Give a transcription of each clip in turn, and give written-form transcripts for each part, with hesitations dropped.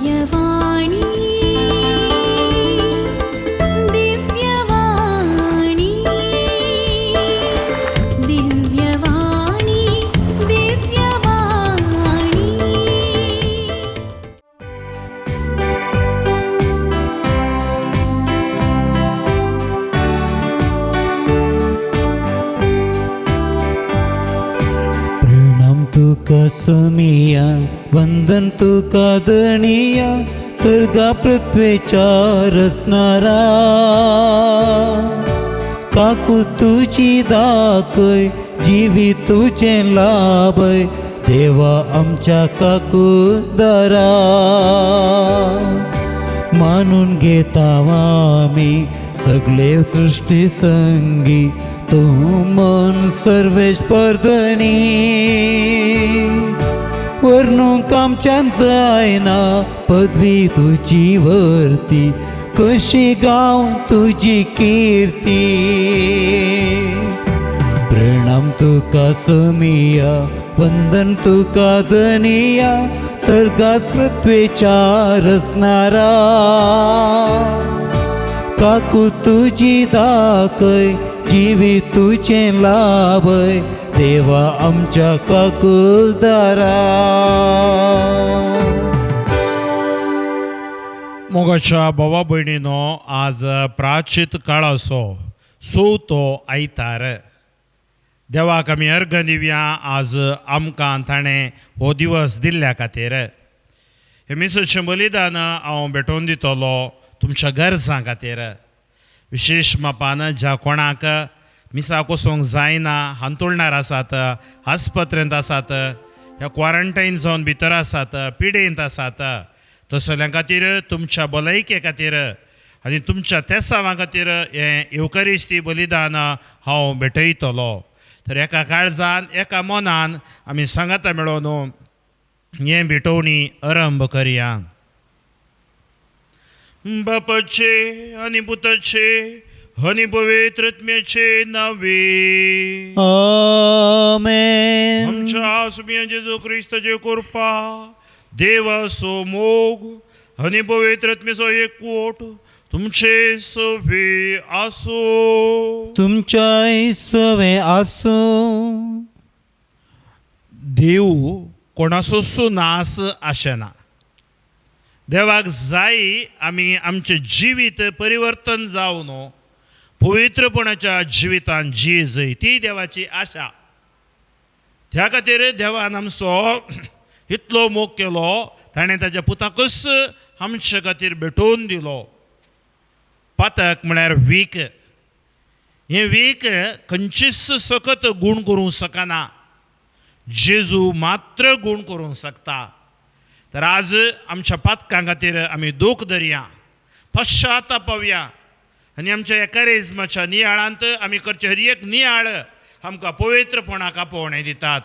दिव्यवाणी दिव्यवाणी दिव्यवाणी दिव्यवाणी। प्रणाम तुका समिया, वंदन तुका धनिया, सर्गा पृथ्वेच्या रचणारा। काकू तुजी दाखय, जिवी तुजें लाभय, देवा आमच्या काकू दारा। मानून घेता आमी सगळे सृश्टी संगी, तूं मन सर्वेश परधनी। वर्णूंक आमच्यान जायना पदवी तुजी वर्ती, कशी गांव तुजी किर्ती। प्रणाम तुका समिया, वंदन तुका धनिया, सर्गास पृथ्वेच्या रचणारा। काकू तुजी दाखय, जिवी तुजें लाभय, देवा आमच्या काकुदारा। मोगाच्या भावा भयणीनो, आज प्राचीत काळाचो चवथो आयतार। देवाक आमी अर्घ दिवया आज आमकां ताणें हो दिवस दिल्ल्या खातीर। हे मिसाचें बलिदान हांव भेटोवन दितलो तुमच्या गरजां खातीर। विशेश मापान ज्या कोणाक मिसाक वचोंक जायना, हांतुळणार आसात, आस्पत्रेंत आसात, ह्या क्वॉरंटायन जावन भितर आसात, पिडेंत आसात, तसल्यां खातीर तुमच्या भलायके खातीर आनी तुमच्या तेसांवा खातीर हें येवकरिस्ती बलिदान हांव भेटयतलो। तर एका काळजान एका मनान आमी सांगाता मेळोवन हें भेटवणी आरंभ करया। बापाचे आनी पुताचे आनी पवित्र आत्म्याचे नावे आमेन। आमच्या सुम्या जेजू क्रिस्ताचे कृपा, देवाचो मोग आनी पवित्र आत्म्याचो एकवट तुमचे सवे आसूं। तुमच्याय सवे आसूं। देव कोणाचो नास आशेना। देवाक जाय आमी आमचें जिवीत परिवर्तन जावन पवित्रपणाच्या जिवितान जी जय ती देवाची आशा। त्या खातीर देवान आमचो इतलो मोग केलो, ताणें ताच्या पुताकूच आमचे खातीर भेटोवन दिलो। पातक म्हळ्यार वीक। हें वीक खंयचीच सकत गूण करूंक शकना, जेजू मात्र गूण करूंक शकता। तर आज आमच्या पातकां खातीर आमी दूख धरया, पश्चातापावया आनी आमच्या एकारेजमाच्या नियाळांत आमी करचे हर एक नियाळ आमकां पवित्रपणाक आपोवणें दितात।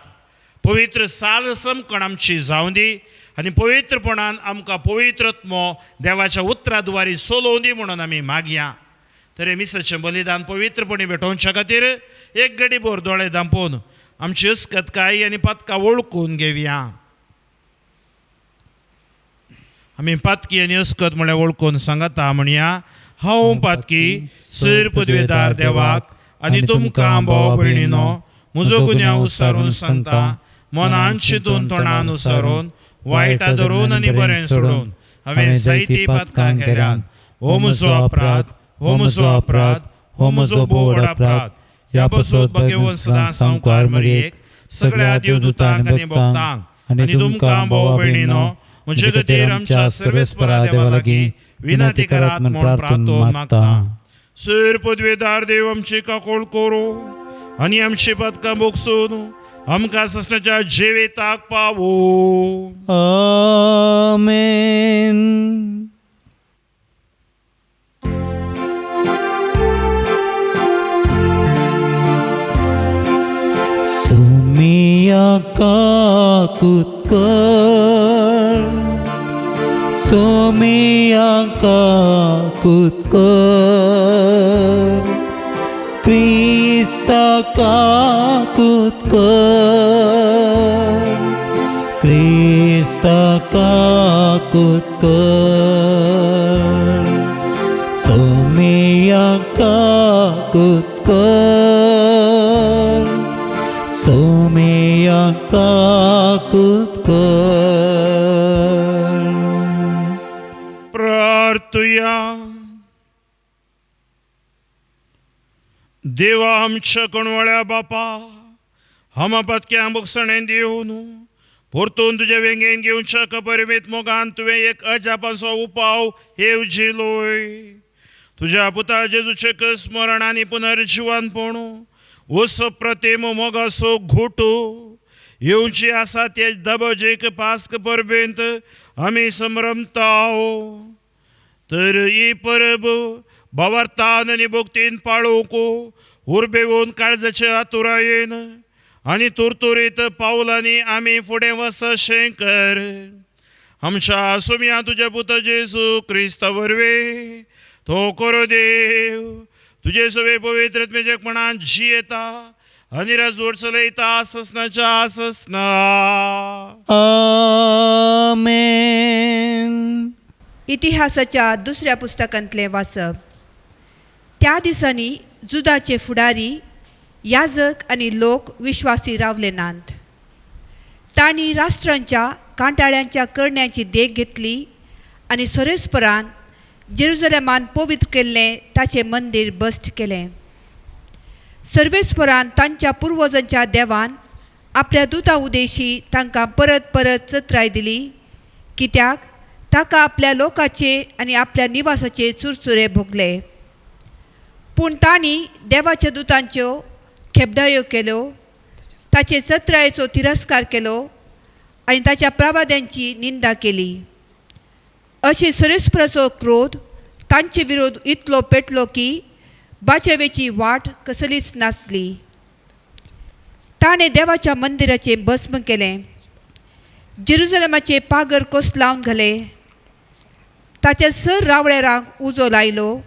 पवित्र साल समकण आमची जावं दी आनी पवित्रपणान आमकां पवित्रत्मो देवाच्या उतरा द्वारी सोलोवं दी म्हणून आमी मागया। तर हे मिसाचें बलिदान पवित्रपणी भेटोवच्या खातीर एक गडी भर दोळे धांपून आमची अस्कतकाय आनी पातकां वळखून घेवया। आमी पातकी आनी अस्कत म्हळ्यार वळखून सांगता म्हणया, हांव पातकी सर पदवेदार देवाक आनी तुमकां भाव भयणीनो म्हजो गुन्यांव उसारून सांगता, मनान चिंतून तोंडान उसारून वायटा धरून आनी बरें सोडून हांवें जायतीं पातकां केल्यात। हो म्हजो अपराध, हो म्हजो अपराध, हो म्हजो बोड अपराध। ह्या पासून भाग्यवंत सदां सामकार मरयेक सगळ्या देवदूतांक आनी भक्तांक आनी तुमकां भाव भयणीनो म्हजे खातीर आमच्या सर्वेस्परा देवा लागीं विनंती करात म्हूण प्रार्थना मागता। सर पदवेदार देव आमची काकोळ करूं आनी आमची पातकां भोगसून आमकां ससनाच्या जिविताक पावो। आमेन। सुमिया काकुत कर, सोमिया काकुत कर, क्रिस्ता काकुत कर, क्रिस्ता क्रिस्ता काकूत कर, सोमिया काकूत कर, सोमिया काकूत कर। प्रार्थुया। देवा आमच्या कणवळ्या बापा, हमा पतक्या भोगसणेन दिवन परतून तुज्या वेंगेन घेवच्या कपरिमीत मोगान तुवें एक अजापांचो उपाव येवजिलोय। तुज्या पुता जेजूचे स्मरण आनी पुनर्जिवानपण वस प्रतिम मोगाचो घोटो येवची आसा ते दबजेक पास्क परबेंत आमी संभ्रमताव। तर ही परब भावार्थान आनी भक्तीन पाळोवंक उर्बेवन काळजाचे आतुरायेन आनी तुरतुरीत पावलांनी आमी फुडें वचशें कर। आमच्या सोम्या तुज्या पुता जेजू क्रिस्ता वरवीं तो करो देव तुजे सवे पवित्र आत्म्याच्या जियेता आनी राजवट चलयता ससनाच्या ससना। आमेन। इतिहासाच्या दुसऱ्या पुस्तकांतलें वाचप। त्या दिसांनी जुदाचे फुडारी याजक आनी लोक विश्वासी रावले नात। तांणी राष्ट्रांच्या कांटाळ्यांच्या करण्यांची देख घेतली आनी सरेस्परान जेरुजलेमान पवित्र केल्लें ताचें मंदीर बस्ट केलें। सर्वेस्परान तांच्या पुर्वजांच्या देवान आपल्या दुता उदेशी तांकां परत परत चत्राय दिली, कित्याक ताका आपल्या लोकाचे आनी आपल्या निवासाचे चुरचुरे भोगले। पूण तांणी देवाच्या दुतांच्यो खेबडायो केल्यो, ताचे चत्रायेचो तिरस्कार केलो आनी ताच्या प्रवाद्यांची निंदा केली। अशी सरेस्पराचो क्रोध तांचे विरोध इतलो पेटलो की बाचेवेची वाट कसलीच नासली। ताणें देवाच्या मंदिराचें भस्म केलें, जेरुजलेमाचे पागर कोस लावन घाले, ताच्या सर रावळेरांक उजो लायलो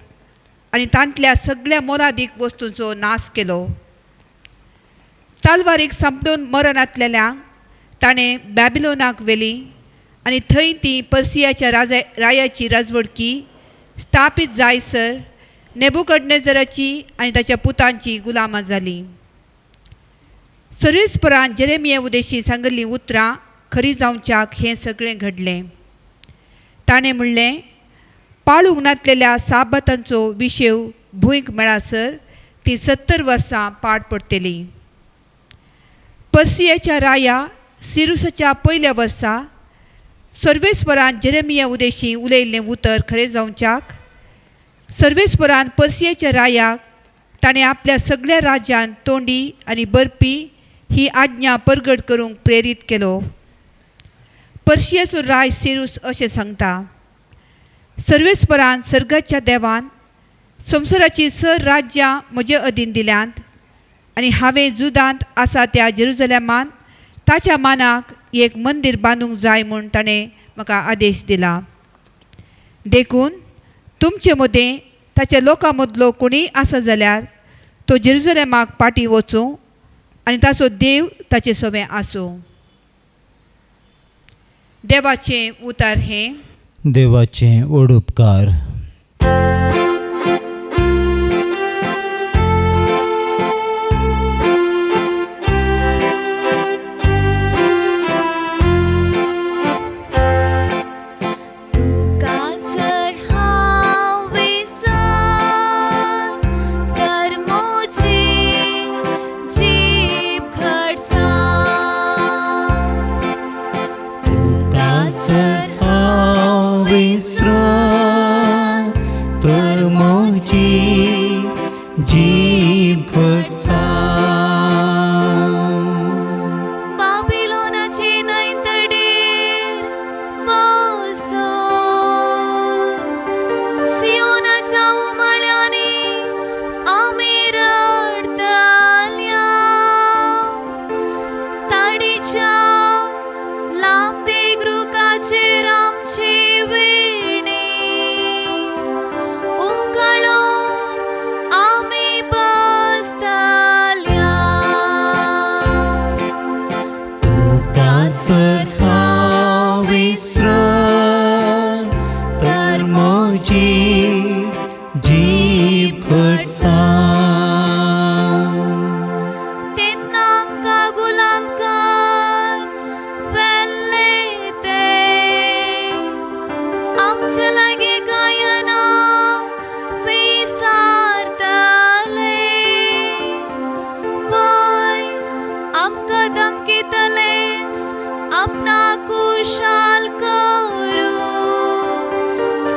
आनी तांतल्या सगळ्या मोलादीक वस्तूंचो नाश केलो। तालवारीक सांपडून मरणांतलेल्यांक ताणें बॅबिलोनाक व्हेली आनी थंय ती पर्सियाच्या रायाची राजवडकी स्थापीत जायसर नेबुकडनेजराची आनी ताच्या पुतांची गुलामां जाली। सर्वेस्परान जेरेमिया उदेशी सांगिल्लीं उतरां खरी जावच्याक हें सगळें घडलें। ताणें म्हणलें, पाळूंक नातलेल्या साबातांचो विशेव भूंयक मेळासर ती 70 वर्सां पाड पडटली। पर्सियाच्या राया सिरुसाच्या पयल्या वर्सा सर्वेस्परान जेरेमिया उदेशी उलयल्लें उतर खरें जावच्याक सर्वेस्परान पर्सियाच्या रायाक ताणें आपल्या सगळ्या राज्यांत तोंडी आनी बरपी ही आज्ञा परगट करूंक प्रेरीत केलो। पर्शियाचो राय सिरूस अशें सांगता, सर्वेस्परान सर्गाच्या देवान संवसाराची सर राज्यां म्हजे अधीन दिल्यांत आनी हांवें जुदांत आसा त्या जेरुजलेमान ताच्या मानाक एक मंदीर बांदूंक जाय म्हूण ताणें म्हाका आदेश दिला। देखून तुमचे मदें ताच्या लोकां मदलो कोणीय आसा जाल्यार तो जेरुजलेमाक पाटी वचूं आनी ताचो देव ताचे सवें आसूं। देवाचें उतार हें। देवाचें व्हड उपकार। आमी म्हजी जीब घटसा. तेन्ना आमकां गुलामकार वेल्ले ते आमचे लागीं गायना विसारतले वय आमकां धमकितलेस आपणाक खुशाल करूं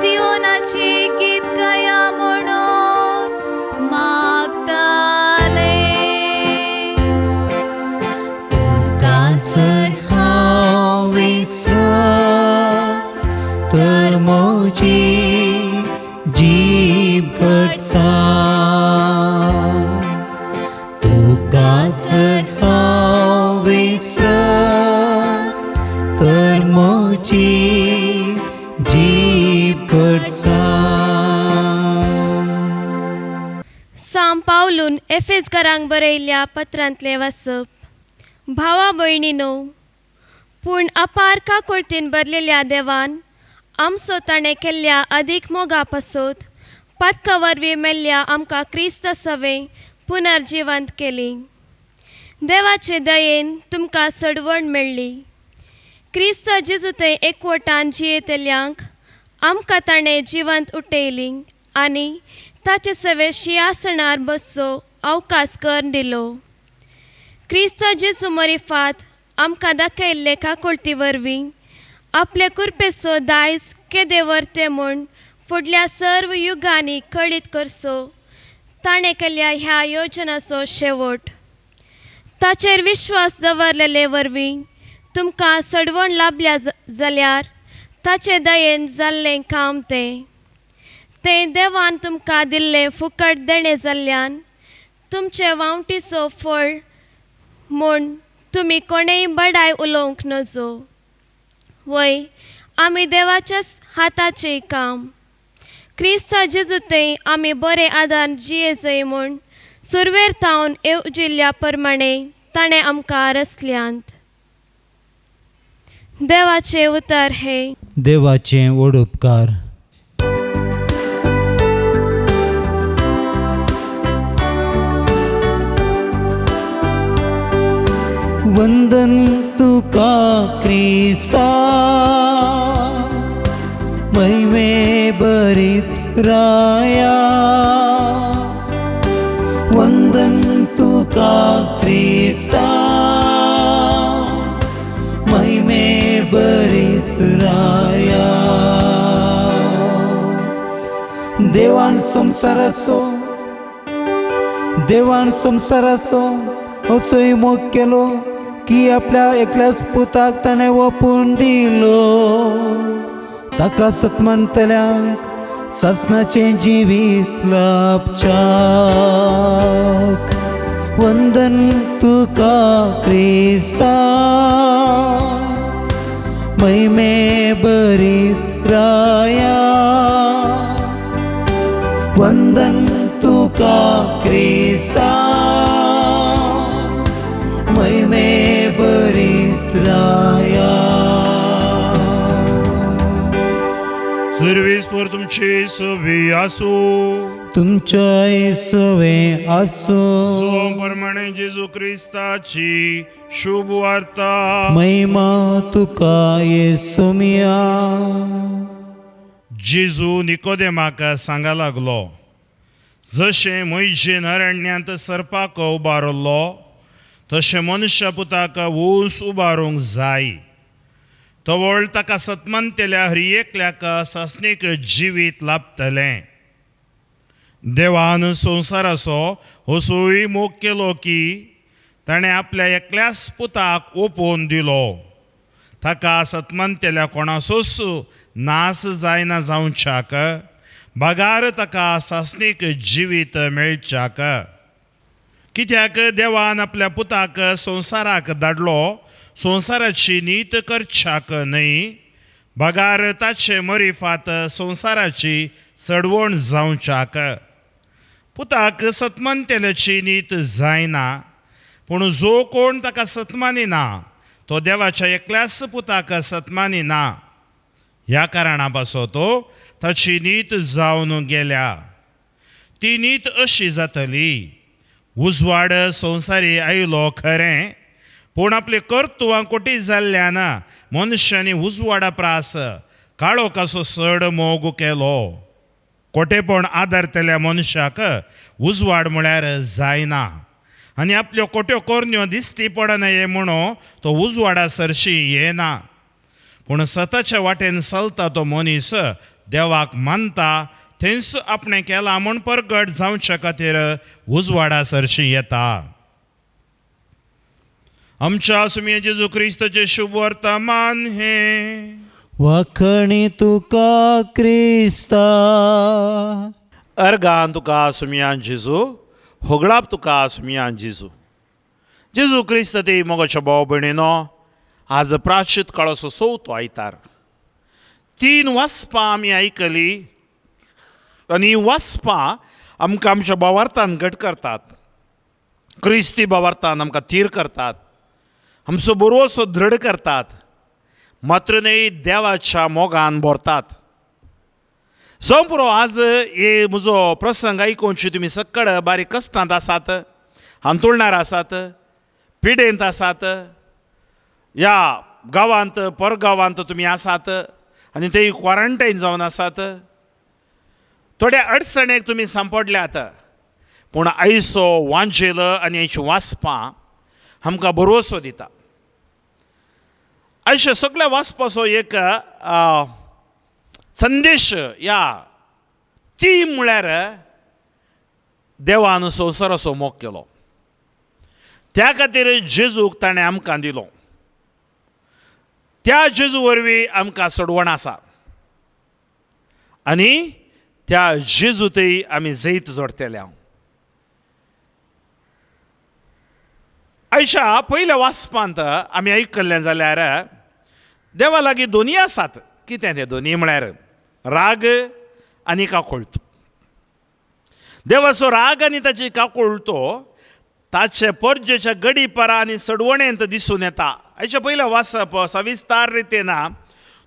सियोनाची गीत गाया म्हणून मागताले. तुका जर हांव विसर तर म्हजी जीब घटसा. तुका जर हांव विसर तर म्हजी जीब घटसा. सांत पावलून एफेजकारांक बरयल्ल्या पत्रांतलें वाचप. भावा भयणीनो, पूण अपार काकुळतीन भरलेल्या देवान आमचो ताणें केल्ल्या अदीक मोगा पासत पातका वरवीं मेल्ल्या आमकां क्रिस्त सवें पुनर्जिवंत केली. देवाचे दयेन तुमकां सडवण मेळ्ळी. क्रिस्त जेजू थंय एकवटान जियेतल्यांक आमकां ताणें जिवंत उठयली आनी ताचे सवे शिंयासनार बसचो अवकाश कर दिलो. क्रिस्त जेजू मरिफात आमकां दाखयल्ले काकुळती वरवीं आपले कुरपेचो दायज केदे व्हरते म्हूण फुडल्या सर्व युगांनी कळीत करचो ताणें केल्ल्या ह्या योजनाचो शेवट. ताचेर विश्वास दवरलेले वरवीं तुमकां सडवण लाभल्या जाल्यार ताचे दयेन जाल्लें काम तें. तें देवान तुमकां दिल्लें फुकट देणें जाल्ल्यान तुमचे वावटीचो फळ म्हूण तुमी कोणेय बडाय उलोवंक नजो. वय आमी देवाच्याच हाताचें काम. क्रिस्ता जेजू थंय आमी बरे आदार जिये म्हूण सुरवेर थावन येवजिल्ल्या प्रमाणे ताणें आमकां रचल्यांत. देवाचें उतर हें. देवाचें व्हड उपकार. वंदन तुका क्रिस्ता महिमे भरीत राया. वंदन तुका क्रिस्ता महिमे भरीत राया. देवान संवसाराचो देवान संवसाराचो असोय मोग केलो की आपल्या एकल्याच पुताक ताणें ओंपून दिलो. ताका सतमानतल्यांक सासणाचें जिवीत लाभच्याक. वंदन तुका क्रिस्ता महिमे भरीत राया. वंदन तुका क्रिस्ता महिमे भरीत राया. सर्वेस्पर तुमची सवी आसूं. तुमच्याय सवें आसूं. प्रमाणे जेजू क्रिस्ताची शुभ वार्ता. महिमा तुका येसुमिया. जेजू निकोदेमाक सांगा लागलो, जशें मोयजेन अरण्यांत सर्पाक उबारलो तशें मनुष्य पुताक ऊस उबारूंक जाय. तवळ ताका सतमनतेल्या हर एकल्याक सासणीक जिवीत लाभतलें. देवान संवसाराचो असोय मोग केलो की ताणें आपल्या एकल्याच पुताक ओपोवन दिलो. ताका सतमनतेल्या कोणाचोच नास जायना जावच्याक बगार ताका सासणीक जिवीत मेळच्याक. कित्याक देवान आपल्या पुताक संवसाराक धाडलो संवसाराची नीत करच्याक न्हय बगार ताचे मरिफात संवसाराची सडवण जावच्याक. पुताक सतमानतेल्याची नीत जायना पूण जो कोण ताका सतमानिना तो देवाच्या एकल्याच पुताक सतमानिना. ह्या कारणा पासत ताची नीत जावन गेल्या. ती नीत अशी जातली, उजवाड संवसारी आयलो खरें, पूण आपली कर्तुवां कोटी जाल्ल्यान मनशांनी उजवाडा प्रास काळो कसो चड मोग केलो. कोटेपण आदारतल्या मनशाक उजवाड म्हळ्यार जायना आनी आपल्यो कोट्यो कोरण्यो दिश्टी पडना हे म्हणून तो उजवाडा सरशी येना. पूण सताच्या वाटेन चलता तो मनीस देवाक मानता थंयच आपणें केलां म्हूण परगट जावचे खातीर उजवाडा सरशी येता. आमच्या सुमये जेजू क्रिस्ताचें शुभ वर्तमान हें. वाखणी तुका क्रिस्ता. अर्गान तुका सुमयान जेजू, होगळाप तुका सुमयान जेजू. जेजू क्रिस्त ते मोगाच्या भाव भयणीनो, आज प्राचित काळाचो चवथो आयतार. 3 वाचपां आमी आयकली आनी वाचपां आमकां आमच्या भावार्थान घट करतात, क्रिस्ती भावार्थान आमकां थीर करतात, आमचो बरोसो दृढ करतात, मात्र न्हय देवाच्या मोगान भरतात. सोंपरो आज हे म्हजो प्रसंग आयकुची तुमी सकळ बारीक कश्टांत आसात, हांतुळणार आसात, पिडेंत आसात, ह्या गांवांत परगांवांत तुमी आसात आनी ते क्वॉरंटायन जावन आसात. थोड्या अडचणेक तुमी सांपडल्यात, पूण आयचो वांजेल आनी आयची वाचपां आमकां भरवसो दिता. आयच्या सगळ्या वाचपाचो एक संदेश या ती म्हळ्यार देवान संवसाराचो मोग केलो, त्या खातीर जेजूक ताणें आमकां दिलो. त्या जेजू वरवीं आमकां सोडवण आसा आनी त्या जेजूतय आमी जैत जोडटले. आयच्या पयल्या वाचपांत आमी आयकल्लें जाल्यार देवा लागीं दोनी आसात. कितें तें दोनी म्हळ्यार राग आनी काकुळट. देवाचो राग आनी ताची काकुळटो ताचे परजेच्या गडीपरा आनी सडवणेंत दिसून येता. आयच्या पयलें वाचप सविस्तार रितीन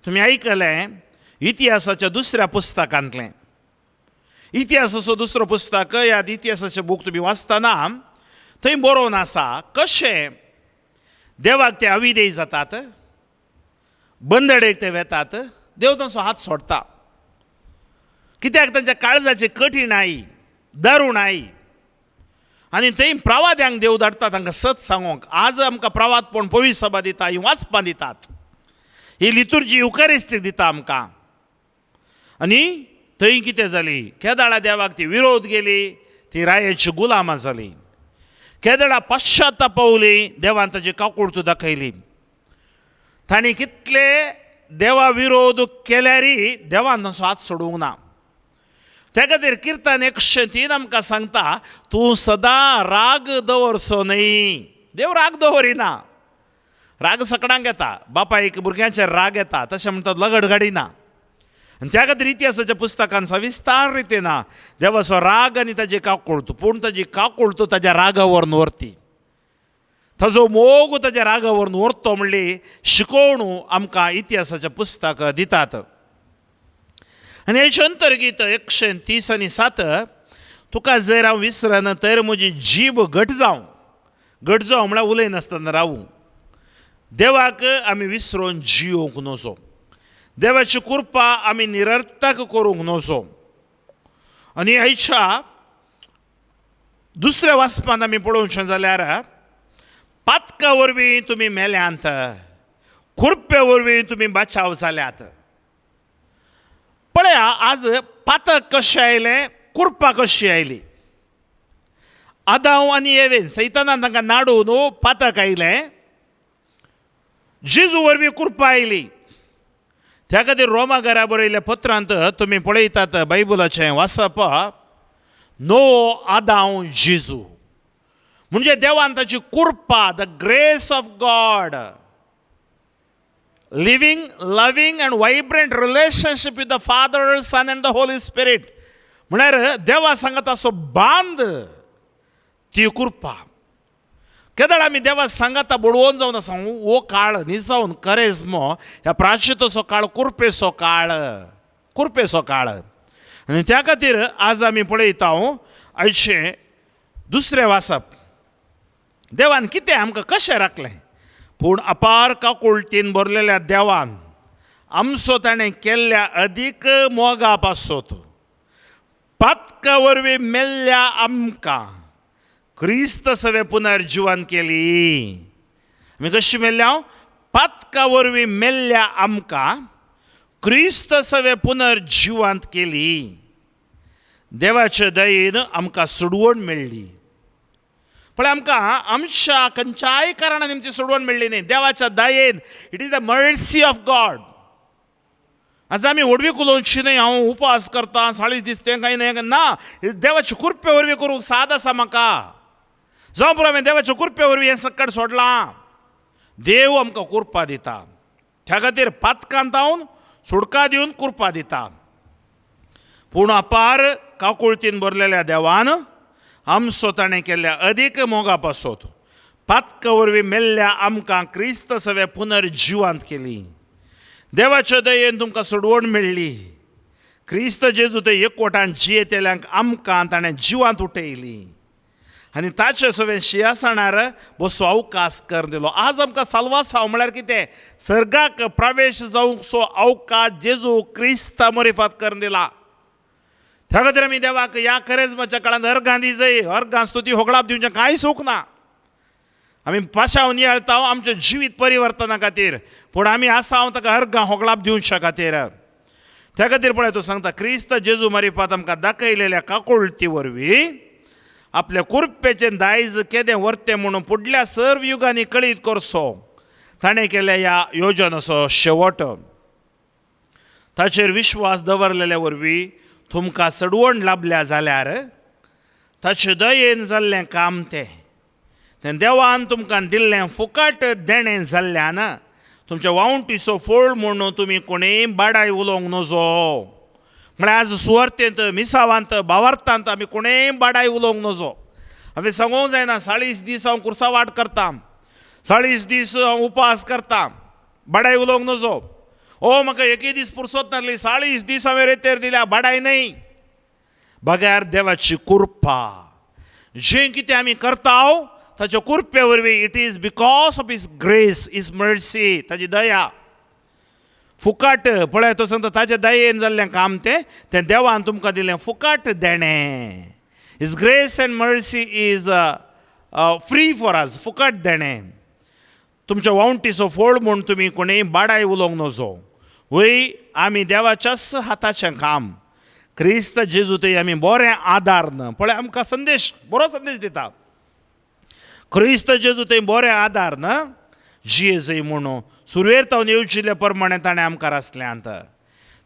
तुमी आयकलें इतिहासाच्या दुसऱ्या पुस्तकांतलें. इतिहासाचो दुसरो पुस्तक ह्या इतिहासाचें बूक तुमी वाचतना थंय बरोवन आसा कशें देवाक ते अविदेय जातात, बंदडेक ते वेतात, देव तांचो हात सोडटा. कित्याक तांच्या काळजाची कठीणाय, दारुणाय आनी थंय प्रवाद्यांक देव धाडटा तांकां सत सांगूंक. आज आमकां प्रवादपण पवित्र सभा दिता, ही वाचपां दितात, ही लितुर्जी युकारिस्टीक दिता आमकां. आनी थंय कितें जाली, केदाळा देवाक ती विरोध गेली, ती रायेची गुलामां जाली. केदळा पश्चाताप पावली, देवान ताची काकुळट दाखयली. तांणी कितले देवा विरोध केल्यारय देवान तांचो हात सोडूंक ना. त्या खातीर किर्तन 103 आमकां सांगता, तूं सदां राग दवरचो न्हय. देव राग दवरिना. राग सकडांक येता, बापायक भुरग्यांचेर राग येता, तशें म्हणटात लगड घाडिना. आनी त्या खातीर इतिहासाच्या पुस्तकान सविस्तार रितीन देवाचो राग आनी ताजी काकुळट, पूण ताजी काकुळट ताज्या रागावर व्हरती, ताजो मोग ताज्या रागावर व्हरतो म्हणली शिकोवणू आमकां इतिहासाचें पुस्तक दितात. आनी हेचे अंतर्गीत 130 आनी 7, तुका जर हांव विसरना तर म्हजी जीब घट जावं. घट जावं म्हळ्यार उलयनासतना रावूं. देवाक आमी विसरून जियोवंक नजो, देवाची कृपा आमी निरर्थक करूंक नजो. आनी आयच्या दुसऱ्या वाचपांत आमी पळोवचें जाल्यार पातका वरवीं तुमी मेल्यांत, कृपे वरवीं तुमी बचाव जाल्यात. पळया आज पातक कशें आयलें, कृपा कशी आयली. आदांव आनी एवेन सैतानान तांकां नाडून पातक आयलें, जेजू वरवीं कृपा आयली. त्या खातीर रोमा घरा बरयल्ल्या पत्रांत तुमी पळयतात बायबलाचें वाचप, नो आदांव जेजू, म्हणजे देवान ताची कृपा, the grace of God, living, loving and vibrant relationship with the Father, Son and the Holy Spirit. म्हळ्यार देवा सांगता असो बांद ती कृपा. केदळ आमी देवा सांगाता बडोवन जावन आसा हो काळ निजावन करेज्मो ह्या प्राशितचो काळ, कुरपेचो काळ, कुरपेचो काळ. आनी त्या खातीर आज आमी पळयता आयचें दुसरें वाचप. देवान कितें आमकां कशें राखलें, पूण अपार काकुळटीन भरलेल्या देवान आमचो ताणें केल्ल्या अदीक मोगा पासत पातका वरवीं मेल्ल्या आमकां क्रिस्त सवें पुनर्जिवन केली. आमी कशी मेल्ल्या? पातका वरवीं मेल्ल्या आमकां क्रिस्त सवें पुनर्जिवंत केली. देवाचे दयेन आमकां सोडवण मेळ्ळी. पण आमकां आमच्या खंयच्याय कारणान आमची सोडवण मेळ्ळी न्ही, देवाच्या दयेन. It is the mercy of God. आज आमी व्हडवीक उलोवची न्हय, हांव उपास करता 40 दीस तें कांय न्हय ना, देवाचे कृपे वरवीं करूंक साद आसा म्हाका. जावं पुरो, हांवें देवाच्या कृपे वरवीं हें सक्कड सोडलां. देव आमकां कृपा दिता, त्या खातीर पातकांत जावन सुटका दिवन कृपा दिता. पूण अपार काकुळतीन भरलेल्या देवान आमचो ताणें केल्ल्या अदीक मोगा पासत पातका वरवीं मेल्ल्या आमकां क्रिस्त सवें पुनर्जिवंत केली. देवाच्या दयेन तुमकां सोडवण मेळ्ळी. क्रिस्त जेजू ते एकवटान जियेतल्यांक आमकां ताणें जिवांत उठयली आनी ताचे सवें शिंयासणार बसो अवकाश कर दिलो. आज आमकां साल्वासांव म्हळ्यार कितें? सर्गाक प्रवेश जावंक सो अवकाश जेजू क्रिस्ता मरिफात करून दिला. त्या खातीर आमी देवाक ह्या करेजमाच्या काळांत अर्गां दिजय, अर्गां स्तुती होगडाप दिवचें कांय सूख ना. आमी पाशांव नियाळता आमचें जिवीत परिवर्तना खातीर, पूण आमी आसा हांव ताका अर्गां होगडाप दिवच्या खातीर. त्या खातीर पळय तो सांगता क्रिस्त जेजू मारिफात आमकां दाखयलेल्या काकुळटी वरवीं आपल्या कुरपेचें दायज केदें व्हरतें म्हणून फुडल्या सर्व युगांनी कळीत करचो ताणें केल्या ह्या योजनाचो शेवट. ताचेर विश्वास दवरलेल्या वरवीं तुमकां सडवण लाबल्या जाल्यार ताचे दयेन जाल्लें काम तें तें देवान तुमकां दिल्लें फुकट देणें जाल्ल्यान तुमच्या वावंटीचो फोळ म्हणून तुमी कोणेय बाडाय उलोवंक नजो. म्हळ्यार आज सुवार्थेंत, मिसावांत, भावार्थांत आमी कोणेय बाडाय उलोवंक नजो. हांवें सांगूंक जायना 40 दीस हांव कुर्सा वाट करता, 40 दीस हांव उपास करता, बाडाय उलोवंक नजो. ओ म्हाका एकय दीस पुरसत नासली, 40 दीस हांवें रेतेर दिल्या, बाडाय न्हय. बगैर देवाची कृपा जें कितें आमी करता ताच्या कृपे वरवीं, it is because of his grace, his mercy, ताजी दया फुकट. पळय तो सांगता ताच्या दयेन जाल्लें काम तें तें देवान तुमकां दिलें फुकट देणें. His grace and mercy is free for us, फुकट देणें. तुमच्या वावंटीचो फोळ म्हूण तुमी कोणेय बाडाय उलोवंक नजो. वय आमी देवाच्याच हाताचें काम, क्रिस्त जेजू थंय आमी बरें आदार न. पळय आमकां संदेश, बरो संदेश दिता क्रिस्त जेजू थंय बरें आदार न जिये जय म्हणून सुरवेर तावन येवचिल्ले प्रमाणे ताणें आमकां रासल्यांत.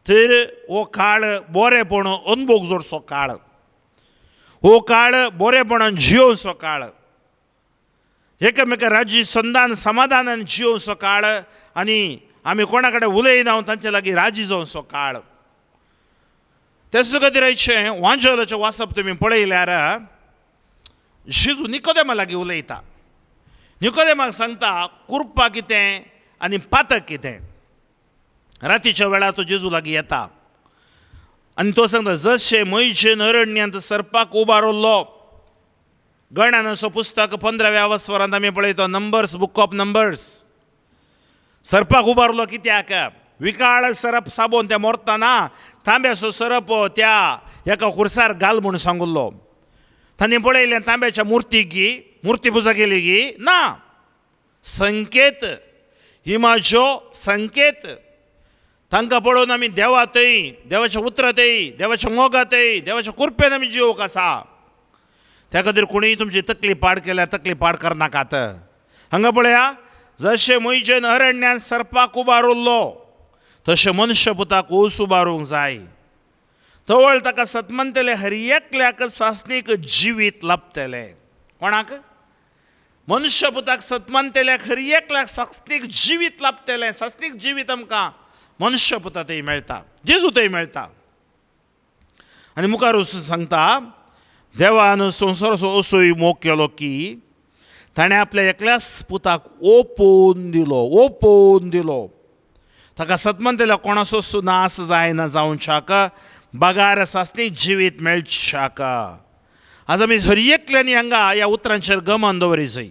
तर हो काळ बरेपण अनभोग जोडचो काळ, हो काळ बरेपणान जियोवचो काळ, एकामेका राजी संदान समाधानान जियोवचो काळ आनी आमी कोणा कडेन उलयना तांचे लागीं राजी जावचो काळ. तेच खातीर आयचें वांजोलाचें वाचप तुमी पळयल्यार जेजू निकोदेमा लागीं उलयता. निकोदेमाक सांगता कुरपा कितें आनी पातक कितें. रातीच्या वेळार तो जेजू लागीं येता आनी तो सांगता जशें मयजेन अरण्यांत सरपाक उबारलो. गणानाचो पुस्तक 15व्या वस्वरांत आमी पळयता, नंबर्स, बुक ऑफ नंबर्स. सरपाक उबारलो कित्याक? विकाळ सरप साबोन त्या मोरतना तांब्याचो सरप त्या एका खुर्सार घाल म्हूण सांगुल्लो. तांणी पळयलें तांब्याच्या मुर्तीक गी, मुर्ती पुजा केली गी ना. संकेत ही म्हाज्यो संकेत. तांकां पळोवन आमी देवातय, देवाच्या उतरातय, देवाच्या मोगातय, देवाच्या कृपेन आमी जिवोवंक आसा. त्या खातीर कोणीय तुमची तकली पाड केल्यार तकली पाड करनाकात. हांगा पळया जशें मयजेन अरण्यान सरपाक उबारुल्लो तशें मनशापुताक ऊस उबारूंक जाय. तवळ ताका सतमनतले हर एकल्याक सासणीक जिवीत लाभतलें. कोणाक? मनुष्यपुताक सतमनतल्याक हर एकल्याक सासणीक जिवीत लाभतलें. सासणीक जिवीत आमकां मनुष्यपुता थंय मेळटा, जेजू थंय मेळटा. आनी मुखार वचून सांगता देवान संवसाराचो असोय मोग केलो की ताणें आपल्या एकल्याच पुताक ओपोवन दिलो, ओपोवन दिलो. ताका सतमंतल्या कोणाचोच नास जायना जावच्याक, बगार सासणी जिवीत मेळच्याक. आज आमी हर एकल्यांनी हांगा ह्या उतरांचेर गमन दवरी जाय.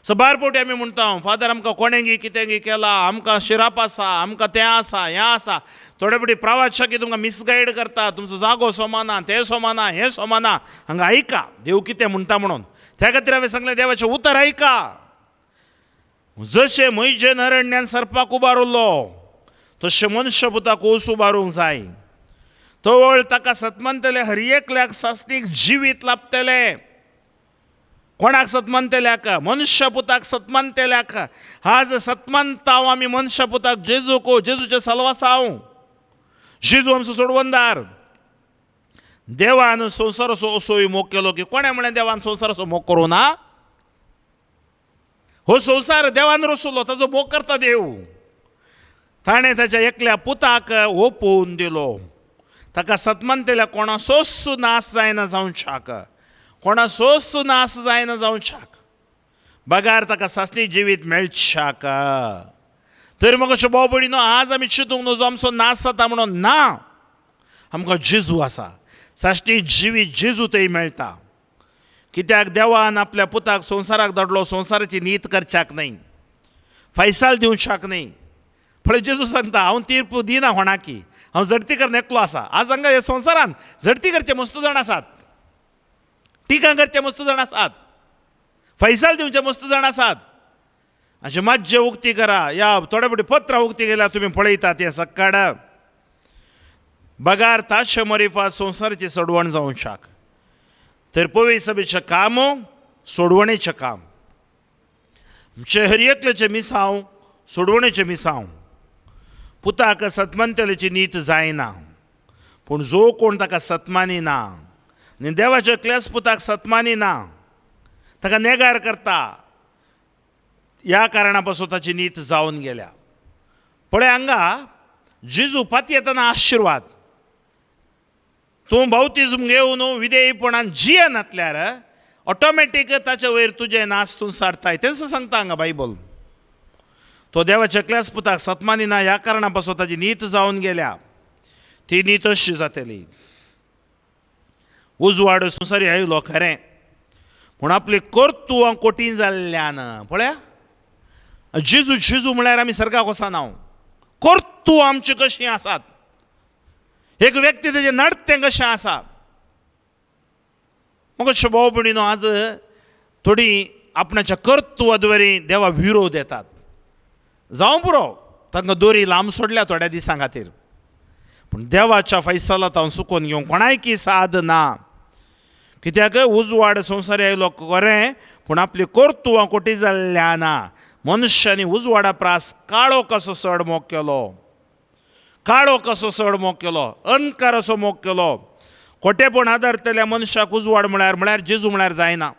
सबार फावटी आमी म्हणटा, फादर आमकां कोणेंगी कितेंगी केलां, आमकां शिराप आसा, आमकां तें आसा, हें आसा. थोडे फावटी प्रवाशाकी तुमकां मिसगायड करता, तुमचो जागो सोमाना, तें सोमाना, हें सोमाना. हांगा आयका देव कितें म्हणटा म्हणून. त्या खातीर हांवें सांगलें, देवाचें उतर आयका. जशें म्हयजेन अरण्यान सरपाक उबारलो तशें मनशापुताक ओस उबारूंक जाय. तवळ ताका सतमनतले हर एकल्याक सासणीक जिवीत लाभतलें. कोणाक सतमनतल्याक? मनशापुताक सतमनतल्याक. आज सतमनताव आमी मनशापुताक, जेजूक, जेजूचे सलवासांव. जेजू आमचो सोडवंदार. देवान संवसाराचो असोय मोग केलो की कोणें म्हणलें देवान संवसाराचो मोग करूं ना? हो संवसार देवान रचलो, ताजो मोग करता देव. ताणें ताच्या एकल्या पुताक ओपोवन दिलो. ताका सतमनतल्या कोणाचोच नाश जायना जावच्याक, कोणाचोच नाश जायना जावच्याक, बगार ताका सासणी जिवीत मेळच्याक. तर म्हाका अशें भाव भयणीनो, आज आमी चिंतूंक नजो आमचो नाश जाता म्हणून. ना, आमकां जेजू आसा, सासणी जिवीत जेजू थंय मेळटा. कित्याक देवान आपल्या पुताक संवसाराक धाडलो संवसाराची नीत करच्याक न्हय, फैसाल दिवच्याक न्हय. पळय जेजू सांगता, हांव तीर्प दिना कोणाकी, हांव झडती करून एकलो आसा. आज हांगा ह्या संवसारान झडती करचे मस्त जाण आसात, टिका करचे मस्त जाण आसात, फैसाल दिवचे मस्त जाण आसात. अशें मातशें उक्ती करा, ह्या थोडे फावटी पत्रां उक्ती केल्यार तुमी पळयतात हें सक्काड. बगार ताशे मरिफा संवसाराची सोडवण जावच्याक. तर पवी सभेचें काम सोडवणेचें काम, आमचें हर एकल्याचें मिसांव सोडवणेचें मिसांव. पुताक सतमनतल्याची नीत जायना, पूण जो कोण ताका सतमानी ना आनी देवाच्या एकल्याच पुताक सतमानी ना, ताका नेगार करता, ह्या कारणा पासून ताची नीत जावन गेल्या. पळय हांगा जेजू पातयेतना आशिर्वाद, तूं बावतिज्म घेवन विधेयपणान जियेनातल्यार ऑटोमॅटीक ताचे वयर तुजें नाच तूं साडताय, तेंच सांगता हांगा बायबल. तो देवाच्या एकल्याच पुताक सतमानी ना ह्या कारणा पासून ताची नीत जावन गेल्या. ती नीत अशी जातली. उजवाड संवसारी आयलो खरें, पूण आपली कर्तुवां कोटीन जाल्ल्यान. पळया जेजू जेजू म्हळ्यार आमी सर्गाक वचना, कर्तुवां आमची कशीं आसात, एक व्यक्ती तेजें नडतें कशें आसा. म्हाका भाव भयणीनो, आज थोडीं आपणाच्या कर्तुवा द्वारे देवा विरोध येतात. जावं पुरो, तांकां दोरी लांब सोडल्या थोड्या दिसां खातीर, पूण देवाच्या फैसलात हांव चुकोवन घेवंक कोणायकी साद ना. कित्याक उजवाड संवसार आयलो खरें, पूण आपली कर्तुवां कोटी जाल्ल्या ना. मनशांनी उजवाडा प्रास काळो कसो चड मोग केलो, काळो कसो चड मोग केलो, अंधकाराचो मोग केलो. खोटेपण आदारतल्या मनशाक उजवाड म्हळ्यार म्हळ्यार जेजू म्हळ्यार जायना.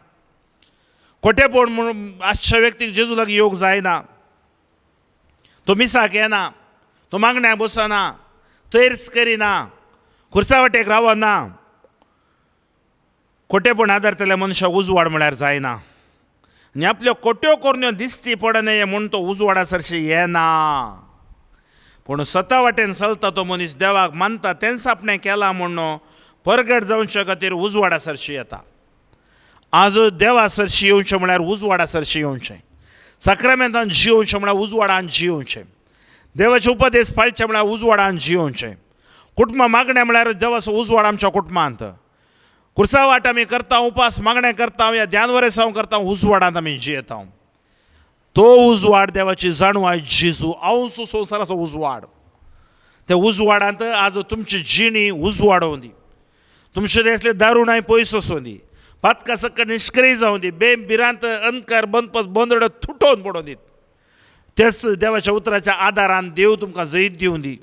खोटेपण म्हूण आसच्या व्यक्तीक जेजू लागीं येवंक जायना. तो मिसाक येना, तो मागण्याक बसना, तैर्स करिना, खुर्सा वाटेक रावना. खोटेपण आदारतल्या मनशाक उजवाड म्हळ्यार जायना. आनी आपल्यो खोट्यो करण्यो दिश्टी पडनये म्हूण तो उजवाडा सरशी येना. पूण स्वता वाटेन चलता तो मनीस देवाक मानता, तेंच आपणें केलां म्हूण परगट जावचे खातीर उजवाडा सरशी येता. आज देवा सरशी येवचें म्हळ्यार उजवाडा सरशी येवचें, साक्रामेंतान जियोवचें म्हळ्यार उजवाडान जियोवचें, देवाचे उपदेश पाळचे म्हळ्यार उजवाडान जियोवचें, कुटुंबां मागणें म्हळ्यार देवाचो उजवाड आमच्या कुटुंबांत. खुर्सा वाट आमी करता, उपास मागणें करता, या ध्यान वरेसांव करता, उजवाडांत आमी जियेता. तो उजवाड देवाची जाणवाय जेजू हांवचो संवसाराचो उजवाड. त्या उजवाडांत आज तुमची जिणी उजवाडोवन दी, तुमचे देसले दारुणाय पयस वचोन दी, पातका सक्कड निश्क्रिय जावं दी, बेम भिरांत अंधकार बंदपस बंदड तुटोवन पडोवन दीत. तेच देवाच्या उतराच्या आदारान देव तुमकां जैत दिवन दी.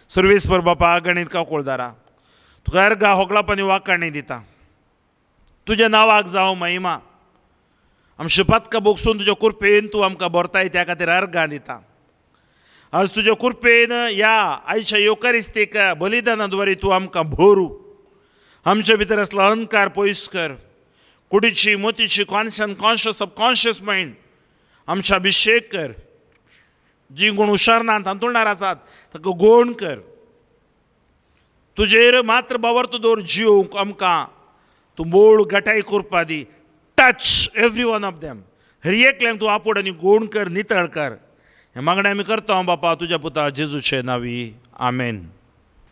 सर्वेस्पर बापा गणीत काकोळदारा, तुका अर्गा होगळापानी वाकाणी दिता. तुज्या नांवाक जावं महिमा. आमचे पातकां भोगसून तुज्या कृपेन तूं आमकां भरताय, त्या खातीर अर्गां दिता. आज तुज्या कृपेन ह्या आयच्या येवकारिस्तीक बलिदाना द्वारे तूं आमकां भरू. आमचे भितर आसलो अहंकार पयस कर, कुडीची मतीची कॉन्शन कॉन्शियस सबकॉन्शियस मायंड आमच्या अभिशेक कर. जी कोण हुशार ना तांतुळणार आसात ताका गोण कर. तुजेर मात्र बावर्त दवर जिवंक आमकां तूं बोळ गटाय करपा दी. Touch every one of them. हर एकल्यांक तूं आपोड आनी गोण कर, नितळ कर. हें मागणें आमी करता बापा तुज्या पुता जेजूचे नांवी, आमेन.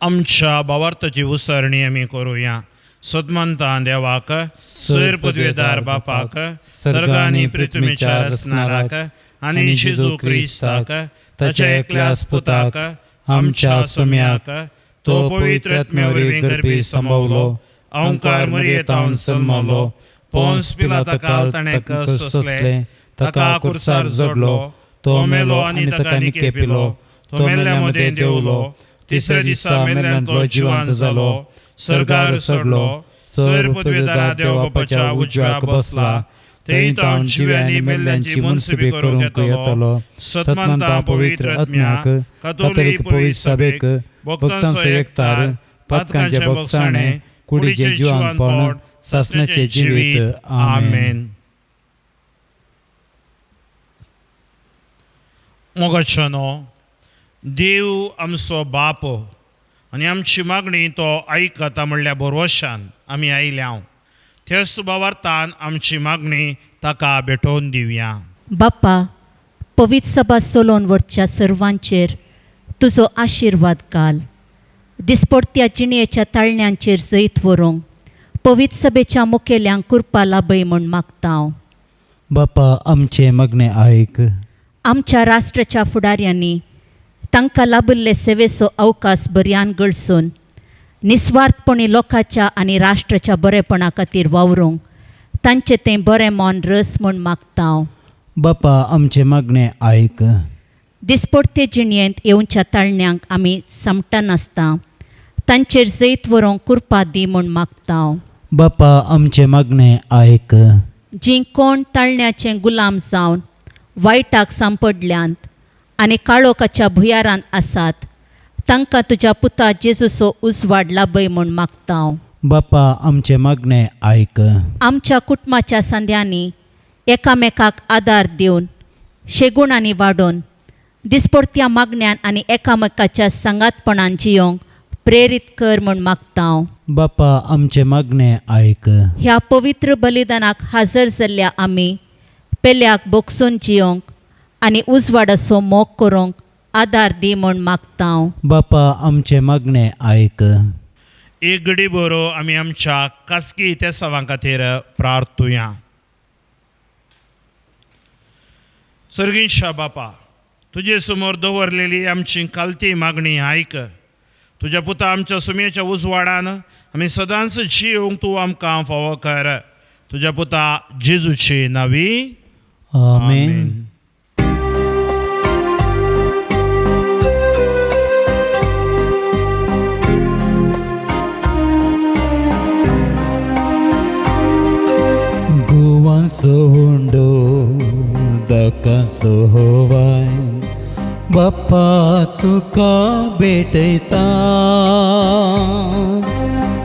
आमच्या बावार्थाची उसरणी आमी करुया. सदमंतान देवाक, सैर पदवेदार बापाक, सर्ग आनी पृथ्वीच्या रचणाराक आनी जेजू क्रिस्ताक ताच्या एकल्याच पुताक आमच्या सम्याक तो पवित्र आत्म्या वरवीं करपी संभवलो, अंकार मरयेतावन जल्मलो, पोन्स पिलाता काल ताणें कश्ट सोंसले, ताका कुर्सार जोडलो, तो मेलो आनी ताका निके पिलो, तो मेल्ल्या मदें देंवलो, तिसऱ्या दिसा मेल्ल्यांतलो जिवंत जालो, सर्गार चडलो, सैर पदवेदारा देव बापाच्या उजव्याक बसला, थंय तावन जिव्या आनी मेल्ल्यांची मनसुबी करूंक येतलो. सतमंता पवित्र आत्म्याक, कातोलीक पवित्र सभेक, भक्तांचो एकतार, पातकांचे भोगसाणे, कुडीचें जिवानपण, सासणाचें जिवीत. आमेन. मोगाच्यानो, देव आमचो बाप आनी आमची मागणी तो आयकता म्हणल्या भरवशान आमी आयल्या. त्याच सुबावार्थान आमची मागणी ताका भेटोवन दिवया. बापा, पवित्र सभा चलोवन व्हरच्या सर्वांचेर तुजो आशिर्वाद घाल. दिसपडत्या जिणेच्या ताळण्यांचेर जैत व्हरूंक पवित्र सभेच्या मुखेल्यांक कृपा लाभय म्हूण मागता हांव. बापा आमचें मागणें आयक. आमच्या राष्ट्राच्या फुडाऱ्यांनी तांकां लाभिल्ले सेवेचो अवकाश बऱ्यान गळसून निस्वार्थपणी लोकांच्या आनी राष्ट्राच्या बरेपणा खातीर वावरूंक तांचें तें बरें मन रस म्हूण मागता हांव. बापा आमचें मागणें आयक. दिसपडते जिणेंत येवच्या ताळण्यांक आमी समटनासता तांचेर जैत व्हरूंक कृपा दी म्हूण मागता हांव. बापा आमचें मागणें आयक. जीं कोण ताळण्याचें गुलाम जावन वायटाक सांपडल्यांत आनी काळोखाच्या भुयारांत आसात तांकां तुज्या पुता जेजूचो उजवाड लाभय म्हूण मागता हांव. बापा आमचें मागणें आयक. आमच्या कुटुंबाच्या संद्यांनी एकामेकाक आदार दिवन शेगुणांनी वाडोवन दिसपडत्या मागण्यान आनी एकामेकाच्या सांगातपणान जियोंक प्रेरीत कर म्हूण मागता हांव. बापा आमचें मागणें आयक. ह्या पवित्र बलिदानाक हाजर जाल्ल्या आमी पेल्याक बोगसून जियोंक आनी उजवाडाचो मोग करूंक आदार दी म्हूण मागता हांव. बापा आमचें मागणें आयक. एक घडी बरो आमी आमच्या खासगी इतिहासां खातीर प्रार्थुया. सर्गींशा बापा, तुजे समोर दवरलेली आमची कालती मागणी आयक. तुज्या पुता आमच्या सुमयेच्या उजवाडान आमी सदांच जियोंक तूं आमकां फावो कर. तुज्या पुता जेजूची नावी, आमेन. गोवांचो उंडो दाकांचो होवाय, बाप्पा तुका भेटयता.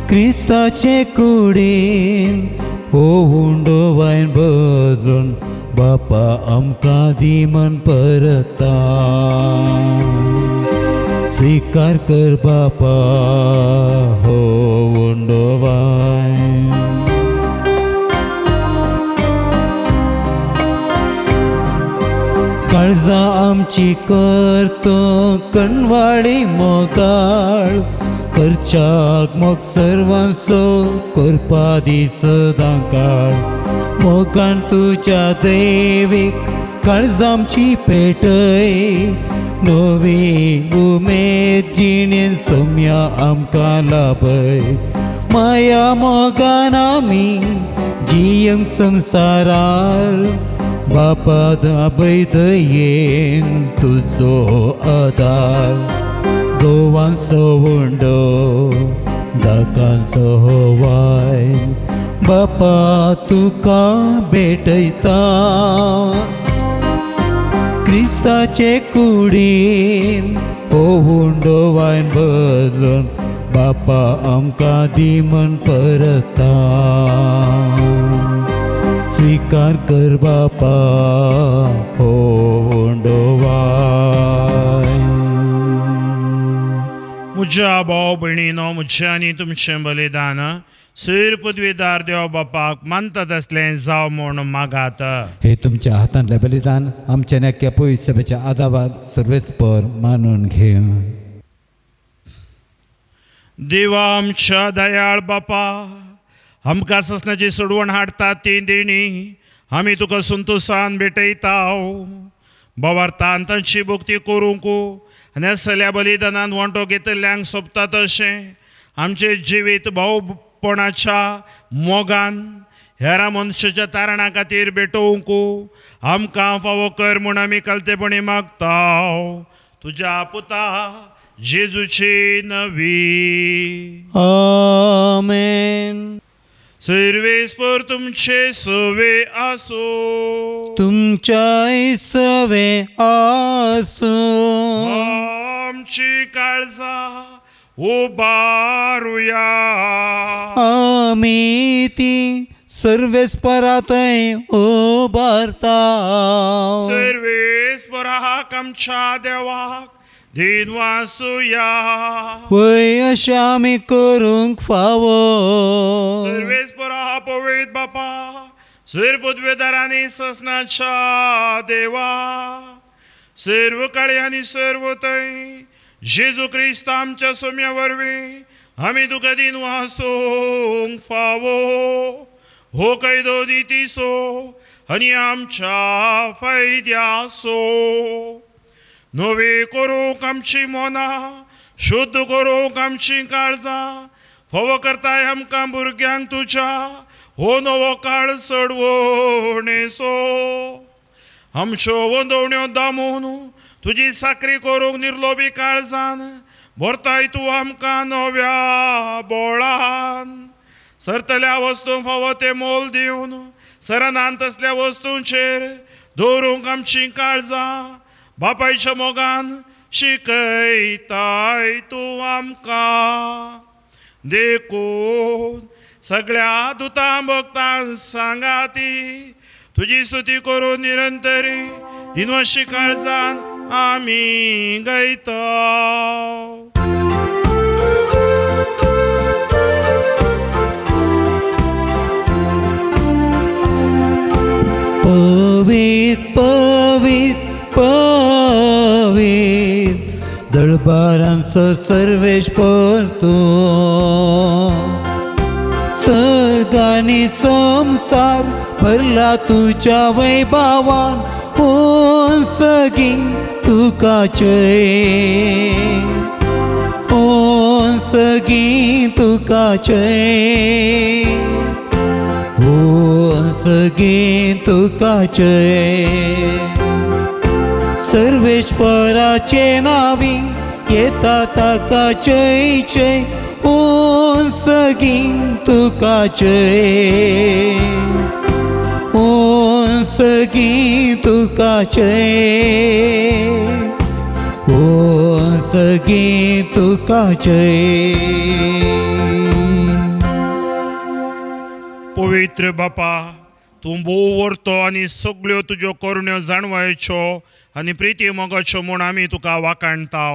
क्रिस्ताचे कुडीन हो उंडो वायन बदलून बापा आमकां दी मन परता. स्वीकार कर बापा हो उंडो वायन. काळजां आमची करतो कणवाडी मोगाळ, करच्याक मोग सर्वांचो करपा दी सदां काळ. मोगान तुज्या दैवीक काळजां आमची पेटय, नवी उमेद जिणेन सोम्या आमकां लाभय. माया मोगान आमी जियंक संवसारार, बापा दाबय दयेन तुजो आदार. गोवांचो उंडो दाकांचो होवाय, बापा तुका भेटयता. क्रिस्ताचे कुडीन हो उंडो वायन बदलून बापा आमकां दी मन परता. स्वीकार कर बापा हो उंडोवाय. म्हज्या भाव भयणीनो, म्हजें आनी तुमचें बलिदान सैर पदवीदार देव बापाक मानतात आसलें जावं म्हूण मागात. हे तुमच्या हातांतलें बलिदान आमच्या नक्या पवित्र सभेच्या आदाबाद सर्वेस्पर मानून घेव. देवा आमच्या दयाळ बापा, आमकां ससनाची सोडवण हाडटा ती देणी आमी तुका संतोसान भेटयता. बोवार्थान तांची भक्ती करूंक आनी असल्या बलिदानान वांटो घेतल्ल्यांक सोबता तशें आमचें जिवीत भावपणाच्या मोगान हेरा मनशाच्या तारणा खातीर भेटोवंक आमकां फावो कर म्हूण आमी कलतेपणी मागता, तुज्या पुता जेजूची नवी. आमेन. सर्वेस्पर तुमचे सवे आसो. तुमच्याय सवे आसूं. आमची काळजा उबारुया. आमी ती सर्वेस्परातय उबारता. सर्वेस्पराक आमच्या देवाक दिनवासुया. वय अशें आमी करूंक फावो. सर्वेस्परा पवित्र बापा, सैर पदवेदारांनी ससनाच्या देवा, सर्व काळी आनी सर्व थंय जेजू क्रिस्त आमच्या सोम्या वरवीं आमी तुका दिनवासूंक फावो. हो कायदो नितीसो आनी आमच्या फायद्यासो. नवी करूंक आमची मनां, शुद्ध करूंक आमची काळजां, फावो करताय आमकां भुरग्यांक तुज्या हो नवो काळ चडवणेसो. आमच्यो वंदवण्यो दामून तुजी साकरी करूंक निर्लोबी काळजान भरताय तूं आमकां नव्या बोळान. सरतल्या वस्तूंक फावो तें मोल दिवन सरनान तसल्या वस्तूंचेर दवरूंक आमची काळजां बापायच्या मोगान शिकयताय तूं आमकां. देखून सगळ्या दुतां भक्तां सांगाती तुजी स्तुती करून निरंतरी दिनवाशी काळजान आमी गायता. पवीत पवीत पवीत दळबारांचो सर्वेस्पर तूं, सगांनी संसार भरला तुज्या वैभावान, ओ सगीं तुका जय, ओ सगीं तुका जय, ओ सगीं तुका जय. सर्वेस्पराचे नावी येता ताका जय जय, ओ सगीं तुका जय, ओ सगीं तुका जय, ओ सगीं तुका जय. पवित्र बापा, तूं भोव व्हरतो आनी सगल्यो तुज्यो करण्यो जाणवायच्यो आनी प्रिती मोगाच्यो म्हूण आमी तुका वाखाणता.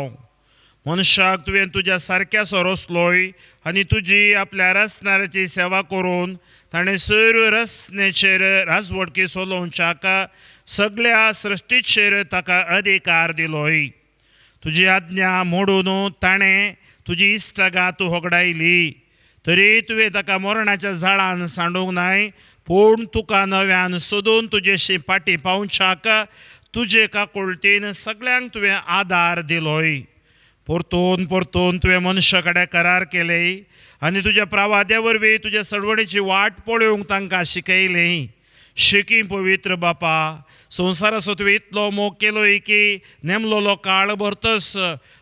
मनशाक तुवें तुज्या सारक्या रचलोय आनी तुजी आपल्या रचणाऱ्याची सेवा करून ताणें सर्व रचनेचेर राजवटकी चलोवच्याक सगळ्या सृश्टीचेर ताका अधिकार दिलोय. तुजी आज्ञा मोडून ताणें तुजी इश्टागात होगडायली, तरी तुवें ताका मरणाच्या जाळान सांडूंक नाय, पूण तुका नव्यान सोदून तुजेशी फाटीं पावच्याक तुजे काकुळटीन सगळ्यांक तुवें आदार दिलोय. परतून परतून तुवें मनशा कडेन करार केले आनी तुज्या प्रवाद्या वरवीं तुज्या सडवणीची वाट पळोवंक तांकां शिकयली. शिकी पवित्र बापा, संवसाराचो तुवें इतलो मोग केलोय की नेमलोलो काळ भरतस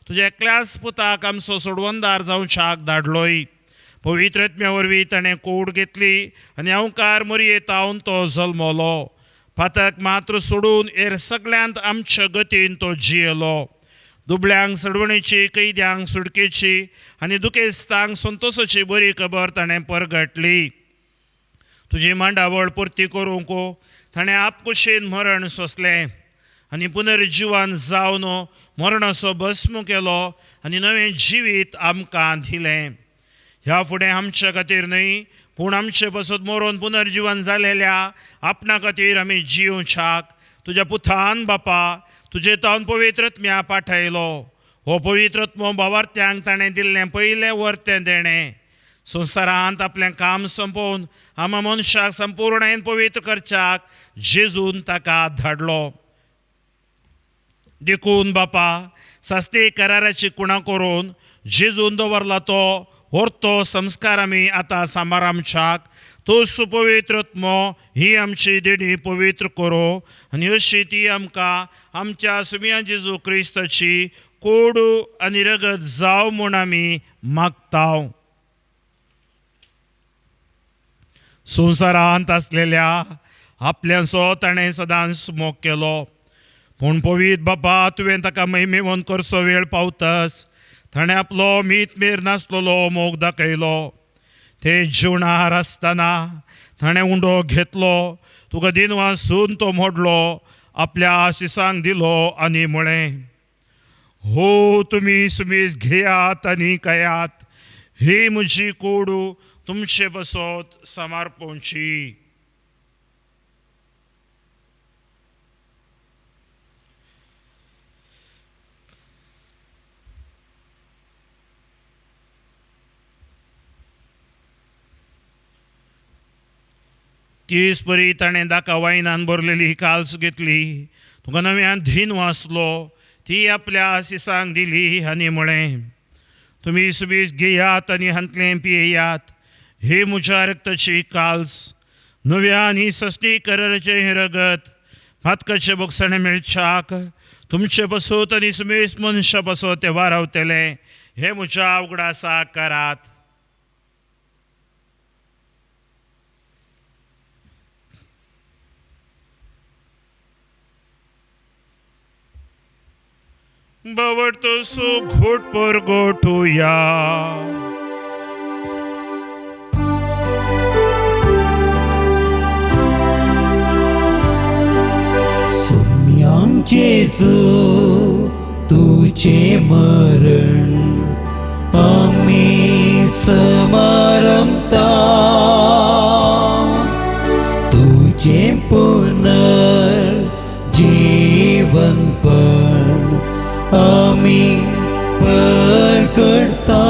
तुज्या एकल्याच पुताक आमचो सोडवणदार जावच्याक धाडलोय. पवित्र आत्म्या वरवीं ताणें कोड घेतली आनी अंवकार मरयेतावन तो जल्मलो. पातक मात्र सोडून हेर सगळ्यांत आमच्या गतीन तो जियेलो. दुबळ्यांक सडवणीची, कैद्यांक सुटकेची आनी दुखेस्तांक संतोसाची बरी खबर ताणें परगटली. तुजी मांडावळ पुर्ती करूंक ताणें आपकुशीन मरण सोंसलें आनी पुनर्जिवन जावन मरणाचो भस्म केलो आनी नवें जिवीत आमकां दिलें. ह्या फुडें आमच्या खातीर न्हय पूण आमचे पासत मरोन पुनर्जिवन जालेल्या आपणा खातीर आमी जिवच्याक तुज्या पुतान बापा तुजे तावन पवित्र आत्म्या पाठयलो. हो पवित्र आत्मो भावार्थ्यांक ताणें दिल्लें पयलें वर्तें देणें संवसारांत आपलें काम सोंपोवन आमा मनशाक संपूर्णायेन पवित्र करच्याक जेजून ताका धाडलो. देखून बापा सास्ती कराराची कुणा करून जेजून दवरला तो व्हरतो संस्कार आमी आतां सांबार आमच्याक तो सुपवित्र आत्मो ही आमची देणी पवित्र करो आनी अशी ती आमकां आमच्या सुमिया जेजू क्रिस्ताची कोडू आनी रगत जावं म्हूण आमी मागता. संवसारांत आसलेल्या आपल्यांचो ताणें सदांच मोग केलो पूण पवित्र बापा तुवें ताका महिमेवन करचो वेळ पावतस ताणें आपलो मीत मेर नासलेलो मोग दाखयलो. ते जिवणार आसतना ताणें उंडो घेतलो तुका दिनवासून तो मोडलो आपल्या आशिसांक दिलो आनी म्हळें, हो तुमी सुमीस घेयात आनी खायात, ही म्हजी कोडू तुमचे बसत समर्पणची. तीस परी ताणें दाका वायनान भरलेली काल्स घेतली तुका नव्यान धीन वाचलो ती आपल्या आशिसांक दिली आनी म्हळें, तुमी सुबीस घेयात आनी हांतलें पियेयात, ही म्हज्या रक्ताची काल्स नव्या आनी सस्ती कराराचें हें रगत मातकाचें बोगसणें मेळच्याक तुमचे बसत आनी सुमेस मनशा बसत तें वारावतलें, हें म्हज्या उगडासा करात. बावडतो सो घोट पर गोठुया. सुम्यां जेजू तुझे मरण आमी समारंभता तुझे पुनर्जीवनपण आमी परगडता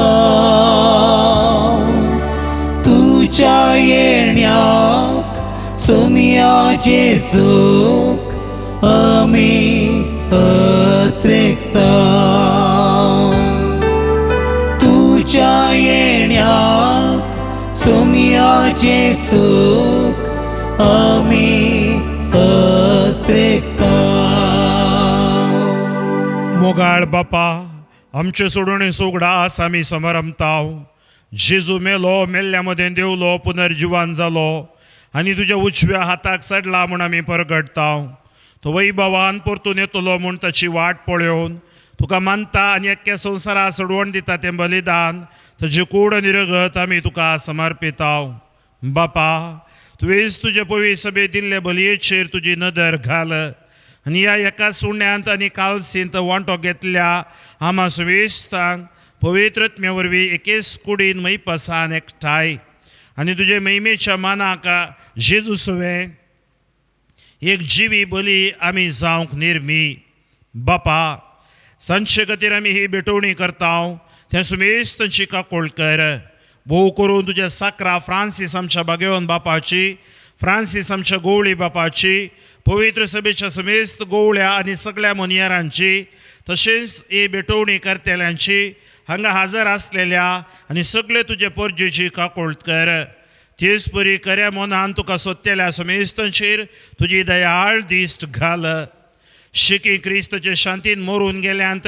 तुझ्या येण्याक सोमिया जेजूक आमी अत्रेकता तुझ्या येण्याक सोमिया जेजूक आमी अत्रेकता. मोगाळ बापा आमचे सोडोवणे सोगडास आमी समारंभताव. जेजू मेलो मेल्ल्या मदें देवलो पुनर्जिवान जालो आनी तुज्या उजव्या हाताक चडला म्हूण आमी परगडताव. तो वैभवान परतून येतलो म्हूण ताची वाट पळोवन तुका मानता आनी एक्या संवसारा सोडवण दिता तें बलिदान ताजी कूड आनी रगत आमी तुका समर्पिताव. बापा तुवेंच तुजे पवित्र सभेत दिल्ले बलयेचेर तुजी नदर घाल आनी ह्या एका सुण्यांत आनी कालसींत वांटो घेतल्या आमा सुवेस्तांक पवित्र आत्म्या वरवीं एकेच कुडीन मैपसान एकठांय आनी तुजे महिमेच्या मानाक जेजू सुवें एक जिवी बली आमी जावंक निर्मी. बापा सांजचे खातीर आमी ही भेटवणी करता त्या सुमेस्तांची काकोळ कर भोव करून तुज्या साकरा फ्रांसीस आमच्या बागेवन बापाची, फ्रांसीस आमच्या गोवळी बापाची, पवित्र सभेच्या समेस्त गोवळ्या आनी सगळ्या मोनियारांची तशेंच ही भेटवणी करतल्यांची हांगा हजर आसलेल्या आनी सगळे तुजे परजेची काकोळ कर. तेच परी खऱ्या मनान तुका सोदतल्या समेस्तांचेर तुजी दयाळ दिश्ट घाल. शिकी क्रिस्तचे शांतीन मरून गेल्यांत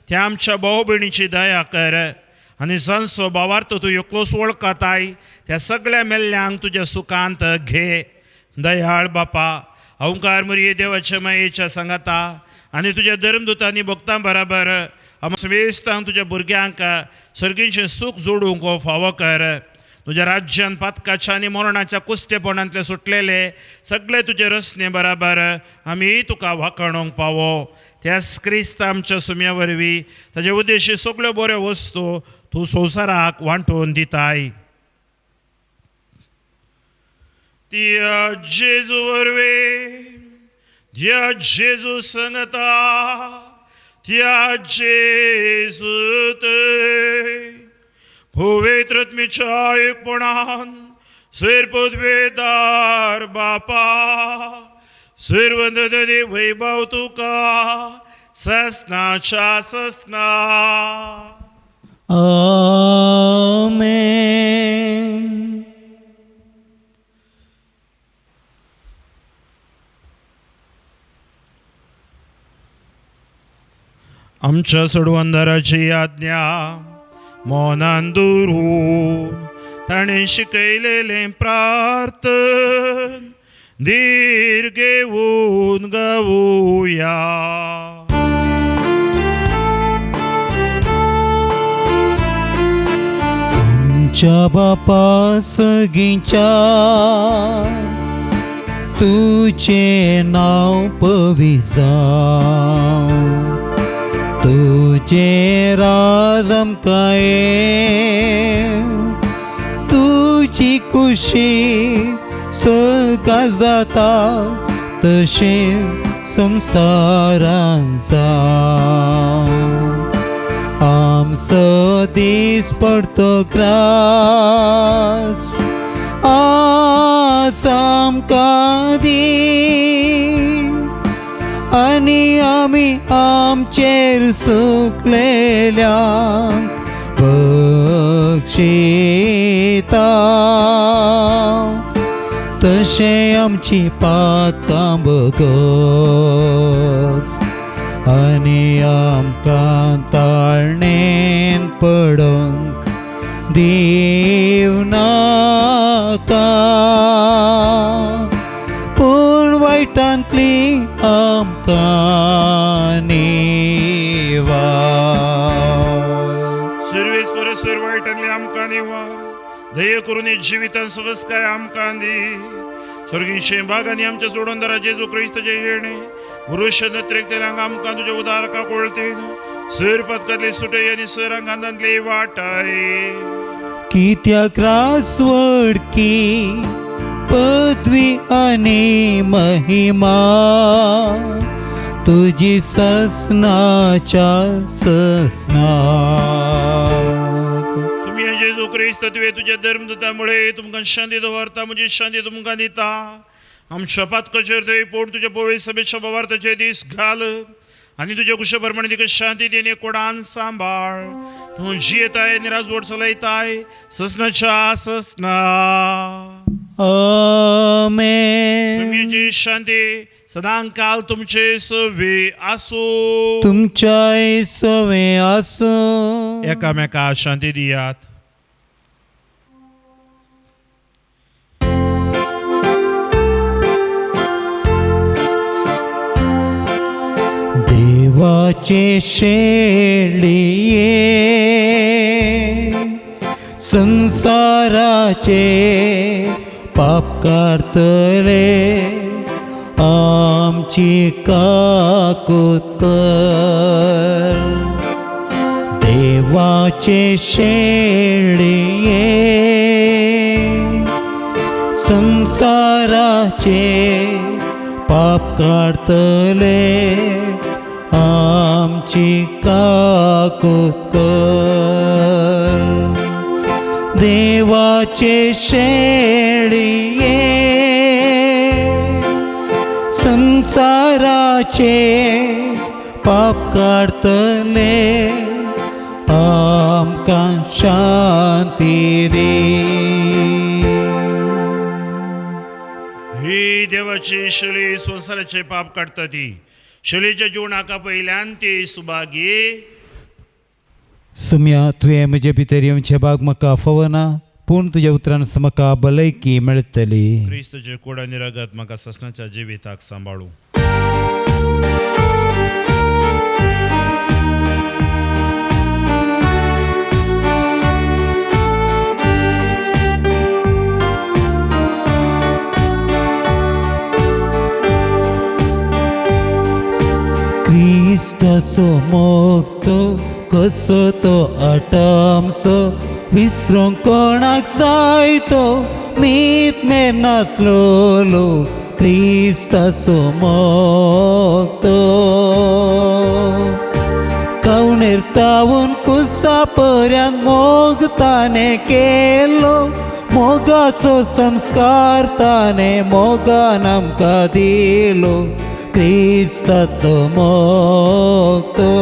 त्या आमच्या भाव भयणीची दया कर आनी जांचो भावार्थ तूं एकलोच वळखताय त्या सगळ्या मेल्ल्यांक तुज्या सुखांत घे. दयाळ बापा अवंकार मरिये देवाच्या मायेच्या सांगाता आनी तुज्या धर्मदुतांनी भक्तां बराबर आमकां समेस्तांक तुज्या भुरग्यांक सर्गीचें सूख जोडूंक फावो कर. तुज्या राज्यान पातकाच्या आनी मरणाच्या कुस्टेपणांतले सुटलेले सगळे तुजे रचने बराबर आमी तुका वाखाणूंक पावो. त्याच क्रिस्त आमच्या सुम्या वरवीं ताजे उद्देशी सगळ्यो बऱ्यो वस्तू तूं संवसाराक वांटून दिताय. त्या जेजू वरवीं, त्या जेजू संगता, त्या जेजू ते पवित्र आत्म्याच्या एकपणान सैरपदवेदार बापा सर्वंदने वैभव तुका ससनाच्या ससना. आमेन. आमच्या सोडवंदाराची आज्ञा मनान दुरून ताणें शिकयलेलें प्रार्थन धीर घेवन गावया. आमच्या बापा सगींच्या तुजें नांव पविजावं, तुजें राज आमकां येवं, तुजी खुशी सगळ्या जाता तशें संवसारान जावं. आमचो दीस पडतो ग्रास आज आमकां दी, आनी आमी आमचेर सुकलेल्यांक बक्षिता, तशें आमची पातकां बगस आनी आमकां ताळणेन पडोंक दिवनाका, पूण वायटांतली आमकां निवार. सर्वेस परसर वायटांतली आमकां निवार, दये करून जिवितान सवस्काय आमकां दी. स्वर्गींशे बागांनी आमच्या सोडवणदारा जेजू क्रिस्ताचें येणें पुरुश नत्रेकतेल्यांक आमकां तुज्या उदारका कोळतीन सर पदकांतली सुटय आनी सरांगांतली वाटाय. कित्याक रासवडकी पदवी आनी महिमा तुजी ससनाच्या ससनाक. तुमी जेजू क्रिस्त तुवें तुज्या धर्मदूतामुळे तुमकां शांती दवरता, म्हजी शांती तुमकां दिता. आमच्या पातकाचेर थंय पोट तुज्या पवित्र सभेच्या भावार्थाचे दीस घाल आनी तुज्या कुशा प्रमाणे तिका शांती दी आनी कोडान सांबाळ. तूं जियेताय आनी राजवट चलयताय ससनाच्या ससना. आमेन. तुमची शांती सदांकाल तुमचे सवे आसूं, तुमच्याय सवे आसूं. एकामेका शांती दियात. देवाचे शेळये संसाराचे पाप काडतले आमची काकूत कर. देवाचे शेळये संसाराचे पाप काडतले आमची काकूत कर. देवाचे शेळये संसाराचे पाप काडतले आमकां शांती दी. ही देवाची शेळी संवसाराचे पाप काडटा ती शेळीच्या जीवनाका पयल्यान ती सुभागी. सुम्या तुवें म्हजे भितर येवचें भाग म्हाका फावना, पूण तुज्या उतरान म्हाका भलायकी मेळटली. क्रिस्तचे कोड आनी रगत म्हाका ससनाच्या जिविताक सांबाळू. क्रिस्ताचो मोग तो कसो तो आटामसो विसरूंक कोणाक जाय तो मीत मेर नासलोलो क्रिस्ताचो मोग तो कवणेर तावून कुसा पर्यंत मोग ताणें केलो मोगाचो संस्कार ताणें मोगान आमकां दिलो क्रिस्ताचो मोग तो.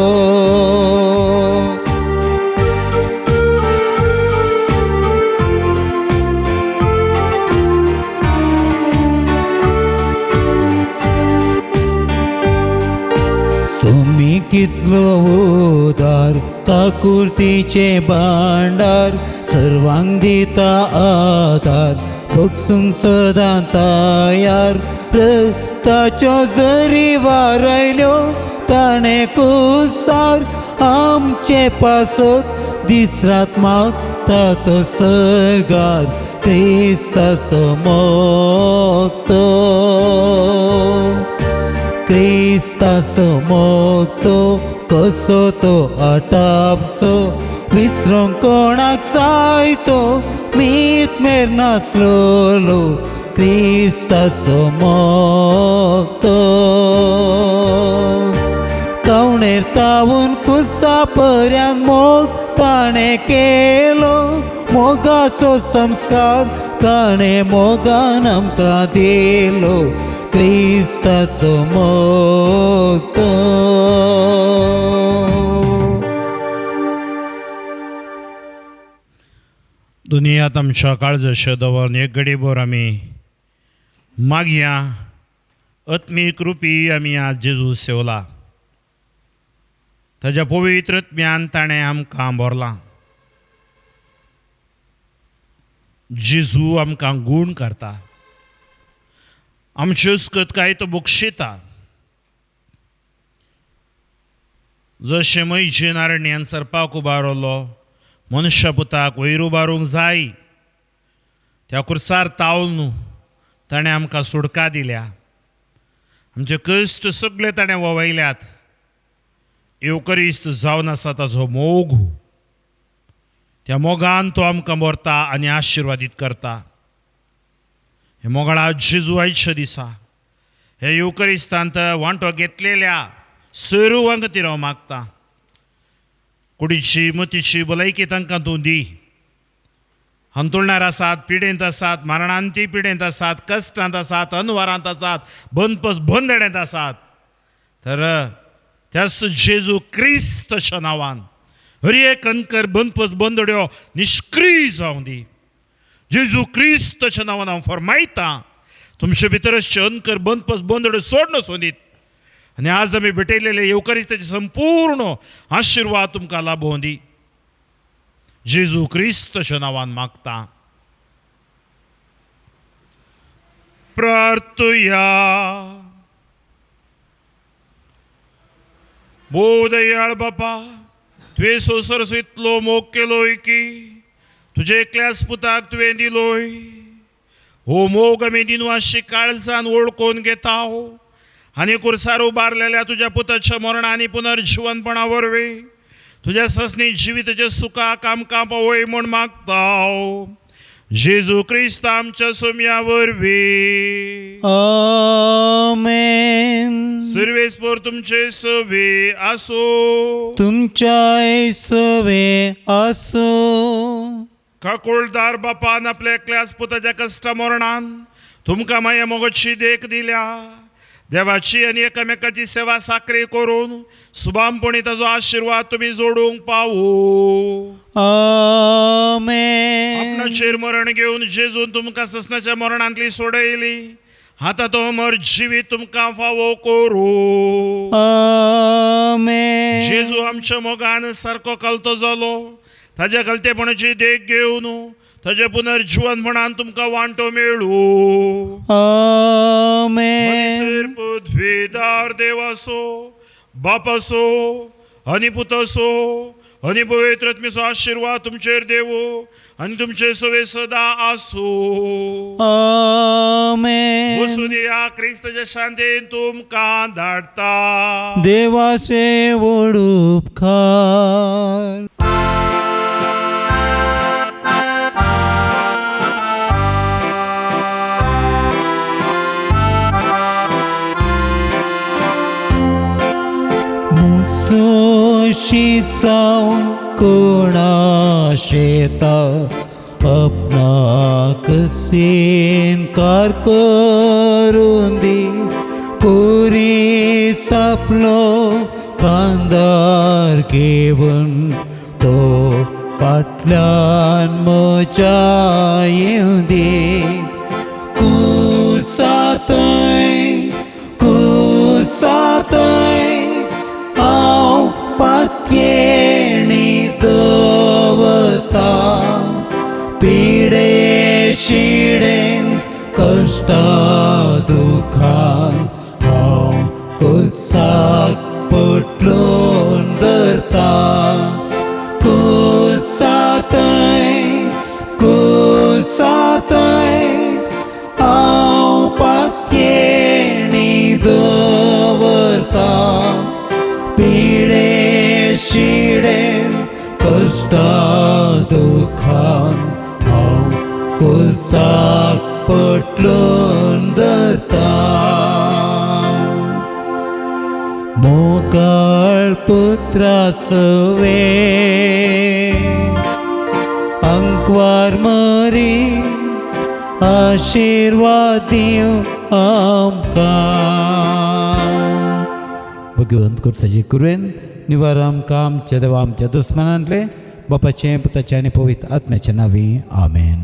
सोमी कितलो उदार काकुर्तीचे भांडार सर्वांक दिता आदार भोगसूंक सदां तयार रक्ताच्यो जरी वारयल्यो ताणें कुसार आमचे पासत दीस रात मागता तो सर्गार क्रिस्ताचो मोग तो क्रिस्ताचो मोग तो कसो तो आटापसो विसरूंक कोणाक जाय तो मीत मेर नासलोलो क्रिस्ताचो मोग तो कवणेर तावून कुसा पर्यंत मोग ताणें केलो मोगाचो संस्कार ताणें मोगान आमकां दिलो क्रिस्ताचो मोग तो. दुनियांत आमच्या काळजाचें दवरून एक घडीभर आमी मागया आत्मीक रुपी आमी आज जेजू सेवला ताज्या पवित्र ज्ञान ताणें आमकां भरलां. जेजू आमकां गूण करता, आमच्यो काय तो बक्षिता. जशें म्हयजे नारण्यान सरपाक उबारलो मनशा पुताक वयर उबारूंक जाय त्या कुर्सार तावून ताणें आमकां सुडका दिल्या. आमचे कश्ट सगळे ताणें ववयल्यात. येवकरिस्त जावन आसा ताजो मोग, त्या मोगान तो आमकां व्हरता आनी आशिर्वादीत करता. हे मोगाळा जेजू आयच्या दिसा हे येवकरिस्तांत वांटो घेतलेल्या सर्वांक खातीर हांव मागता. कुडीची मतीची भलायकी तांकां तूं दी. हांतुळणार आसात, पिडेंत आसात, मरणांती पिडेंत आसात, कश्टांत आसात, अनवारांत आसात, बंदपस बंदड्यांत आसात, तर त्याच जेजू क्रिस्तच्या नांवान हर एक अंकर बंदपस बंदड्यो निश्क्रीय जावं दी. जेजू क्रिस्तच्या नांवान हांव फरमायतां तुमचे भितर अशे अंकर बंदपस बंदड्यो सोडून सोदीत आनी आज आमी भेटयलेले येवकरिस्ताचे संपूर्ण आशिर्वाद तुमकां लाभोवं दी. जेजू क्रिस्तच्या नांवान मागता. प्रार्थुया. भोव दयाळ बापा, तुवें संवसार इतलो मोग केलोय की तुजे एकल्याच पुताक तुवें दिलोय. हो मोग आमी दिनवाशी काळजान वळखून घेता आनी कुर्सार उबारलेल्या तुज्या पुताच्या मरणा आनी पुनर्जिवनपणा वरवीं तुज्या ससनी जिविताच्या सुखाक आमकां पावय म्हूण मागता. जेजू क्रिस्त आमच्या सोम्या वरवीं. आमेन. सर्वेस्पर तुमचे सवे आसो. तुमच्याय सवे आसो. काकुळदार बापान आपल्या एकल्याच पुताच्या कश्टा मरणान तुमकां माया मोगाची देख दिल्या. देवाची आनी एकामेकाची सेवा साकरी करून सुबामपणी ताजो आशिर्वाद तुमी जोडूंक पावू. आमेन. आपणाचेर मरण घेवन जेजून तुमकां ससनाच्या मरणांतली सोडयली. आतां तो अमर जिवीत तुमकां फावो करूं. आमेन. जेजू आमच्या मोगान सारको कलतो जालो. ताज्या कलतेपणाची देख घेवन ताज्या पुनर्जिवनपणान तुमकां वांटो मेळूं. आमेन. पृथ्वीदार देवासो बापासो आनी पुतासो आनी पवित्र आत्म्याचो आशिर्वाद तुमचेर देवू आनी तुमचे सवे सदा आसूं. आमेन. वसून या क्रिस्ताच्या शांतीन तुमकां धाडटा. देवाचे व्हड उपकार. मुसोशी जावन कोणा शेता आपणाक सिनकार करून दी पुरी सापलो कांदार घेवन तो फाटल्यान म्हज्या येवं दी. कुसातय कुसातय हांव पातयेणी दवरता पिडे शिडेन कश्टा दुखान हांव कुसाक पटलोन धरता. कुसातय कुसातय हांव पातयेणी दवरता पिडे शिडेन कश्टा दुखान हांव कुसाक पटलोन धरता. मोगाळ पुत्रा सवे अंकवार मरी आशिर्वाद दिव आमकां. भगवंत कुर्साची कुरवेन निवार आमकां आमच्या देवा आमच्या दुस्मनांतले बापाचें पुताचें आनी पवित्र आत्म्याच्या नांवी आमेन.